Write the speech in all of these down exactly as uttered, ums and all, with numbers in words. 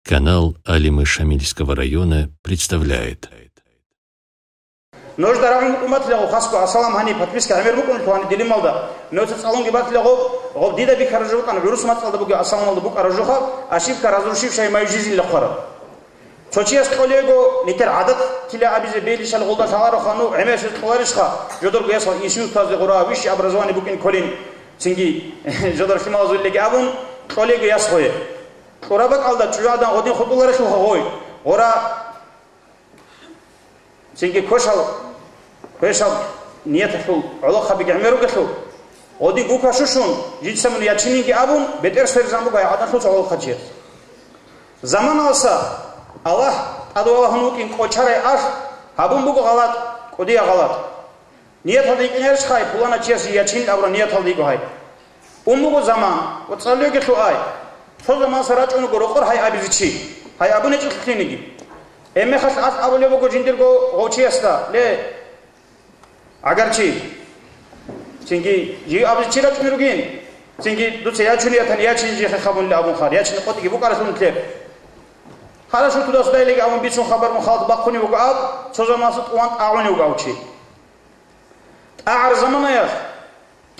Канал Алимы Шамильского района представляет. Нужда рагӀун букӀун батилаго, хасго ассалам гьани, подписка гӀемер букӀунелъул гьани дилималда. Нуца цӀалунги батилаго, гъоб дида бихьараб жо букӀана, гӀурус мацӀалда бугеб ассаламалда букӀараб жоха, ошибка, разрушившая мою жизнь лехъвараб. Цо чияс кьолего, нитер гӀадатила абизе белищал гъолда лъалароха, ну, гӀемерсез кьоларищха, жодорго ясал институтазде гъура высшее образование букӀин кколин, цинги жодор лъималазуллъиги абун, кьолего яс гъое. Кьураб бакӀалда чӀужугӀадан гъодин хутӀуларелъулха гъой, гъура цинги квешал, квешал нияталъул гӀолохъабиги гӀемер ругелъул, гъодин гукашушун, жинца мун ячининги абун, бетӀер сверизан буго гьай гӀадамлъул цо гӀолохъанчияс. Заманалса Аллагь тӀадвалагьун вукӀин кӀочарай алъ гьабун буго гъалатӀ, кӀудияб гъалатӀ. Нияталда йикӀинарищ гьай, пулана чияс ячинин абураб нияталда йиго гьай. Ун буго заман, ва цӀалугелъул ай. Цо заманса рачӀун руго рокъор гьай абизе чи. Гьай абун гьечӀелъулъиниги. Гьебмехалъ алъ абулеб буго жиндирго гъов чиясда, ле, гӀагарчи. Цинги, жив абизе чи рачӀун ругин. Цинги, дуца ячун ятани, ячин жихъе хабунли абун хар, ячин къотӀиги букӀаралъун лъеб. Хорошо, туда-сюда илиги абун бицун хабар мун халат бахъунев вуго аб, цо заманса тӀуван тӀагӀунев вуго гьав чи. ТӀагӀар заманаялъ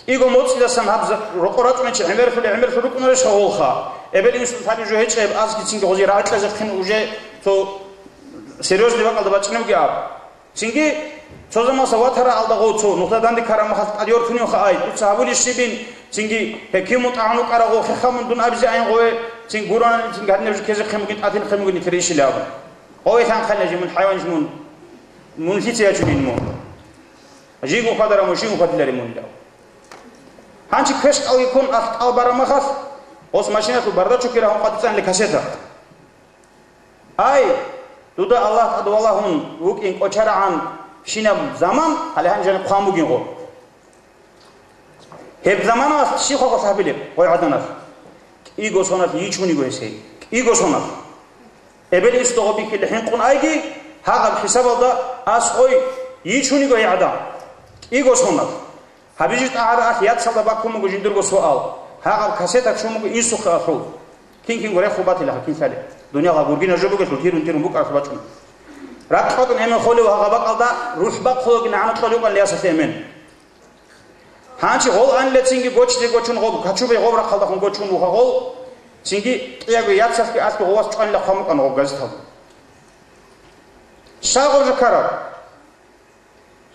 кӀиго моцӀидасан гьаб за-, рокъор рачӀунев чи гӀемерлъули гӀемерлъун рукӀунарищ гъолха? Эбел-инсул гьабизе жо гьечӀеб, азги-цинги гъозе рагӀи кьезехъин уже цо серьёзный бакӀалда бачӀиневги аб. Цинги цо заманса ватара алда гъо цо нухда данде ккараб махалъ тӀадёртуневха ай, дуца гьабулищ щибин, цинги гьекимун тӀагӀун вукӀарав гъо хехамун дун абизе айн гъове, цин гуронани, цинги гьадинаб жо ккезехъин бугин, тӀатилхъин бугин нилъер ишилаб. Гъове лъанхъанила жи мун хӀайванчи мун, мун лъица ячунин мун. Жигун хвадарав мун, жигун хвадиларин мунилав. Гьанчи квеш кӀалги ккун алъ кӀал бараб махалъ, гъос машиналъул бардачокги рагьун къватӀицӀанила кассета. Ай, дуда Аллагь тӀадвалагьун вукӀин кӀочарагӀан щинаб заман, гьале гьанжеги хъван бугин гъо. Гьеб заманалъ щиб хӀакъалъ гьабилеб гъой гӀаданалъ? КӀиго соналъ йичӀун йиго гьесие. КӀиго соналъ. Эбел-инсуда гъо бихьилин хӀинкъун айги, гьагъаб хӀисабалда ас гъой йичӀун йиго гьей гӀадан. КӀиго соналъ. Гьабизе тӀагӀара алъ яцалда баккун буго жиндирго суал. Гьагъаб кассета чӀун буго инсухъе алъул. Кин-кинго рехун батила гьаб кинлъали. Дунияла гургина жо бугелъул тирун-тирун букӀаралъ бачӀун. Ракъ къотӀун эмен холев гьагъаб бакӀалда рухӀ бахъулаги нагӀана кьолев кӀан ясалъе эмен. Гьанчи гъол анлецинги гочизе гочун гъоб, качубе гъоб рахъалдахун гочун вуха гъол, цинги кӀиябго яцалъги алъги гъовас чӀванила хъван букӀана гъоб газеталда. Щай гъоб жо ккараб?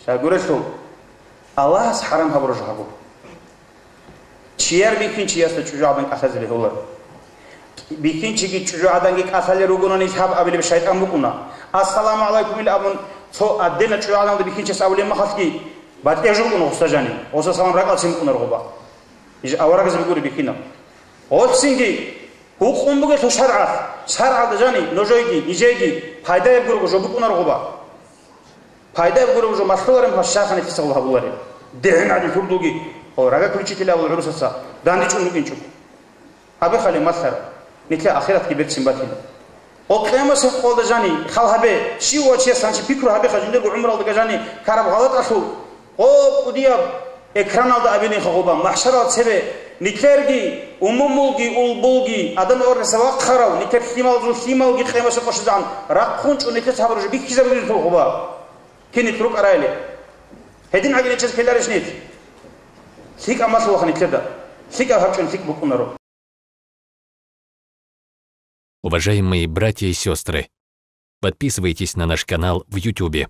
Щайгурелъул, Аллагьас хӀарам гьабураб жо гьабур. Чияр бихьинчиясда чӀужугӀадан кӀалъазе бегьулар. Бихьинчиги чӀужугӀаданги кӀалъалел ругони гьаб абилеб шайтӀан букӀуна. Ассаламу гӀалайкум ил абун цо отдельно чӀужугӀаданалда бихьинчияс абулеб махалъги, батӀияб жо букӀуна гъосда жани, гъосда салам ракӀалцин букӀунар гъоба. Иш аварагазе бигури бихьинаб. Гъолъцинги гьукъун бугелъул шаргӀалъ, шаргӀалда жани, нужойги, нижейги пайдаяб гурого жо букӀунар гъоба. Пайда гуреб жо малъулареб гьас щайха нилъеца гъоб гьабулареб? ДегӀен гӀадин турдулги, о, рага кручитель абул гӀурусаца, дандечӀун рукӀинчӀо. Гьабе хали малъара, нилъер ахиратги берцин батила. О, къиямасеб къоялда жани, хал гьабе, щив ва чияс гьанчи пикру гьабеха жиндирго гӀумралдага жани ккараб гъалатӀалъул, о, кӀудияб экраналда абилинха гъоба, махӀшарал цебе, нилъерги, умумулги, улбулги, Адам аварагасда вахъарав, нилъер лъималазул лъималги къиямасеб къо щвезегӀан рахъун чӀун нилъеца гьабураб жо бихьизабулеб гъоба. Киник рукӀарайли? Гьедин гӀагиличӀез ккеларищ нилъ? ЛъикӀаб малъулаха нилъеда. ЛъикӀаб гьабчӀун лъикӀ букӀунаро. Уважаемые братья и сестры, подписывайтесь на наш канал в Ютубе.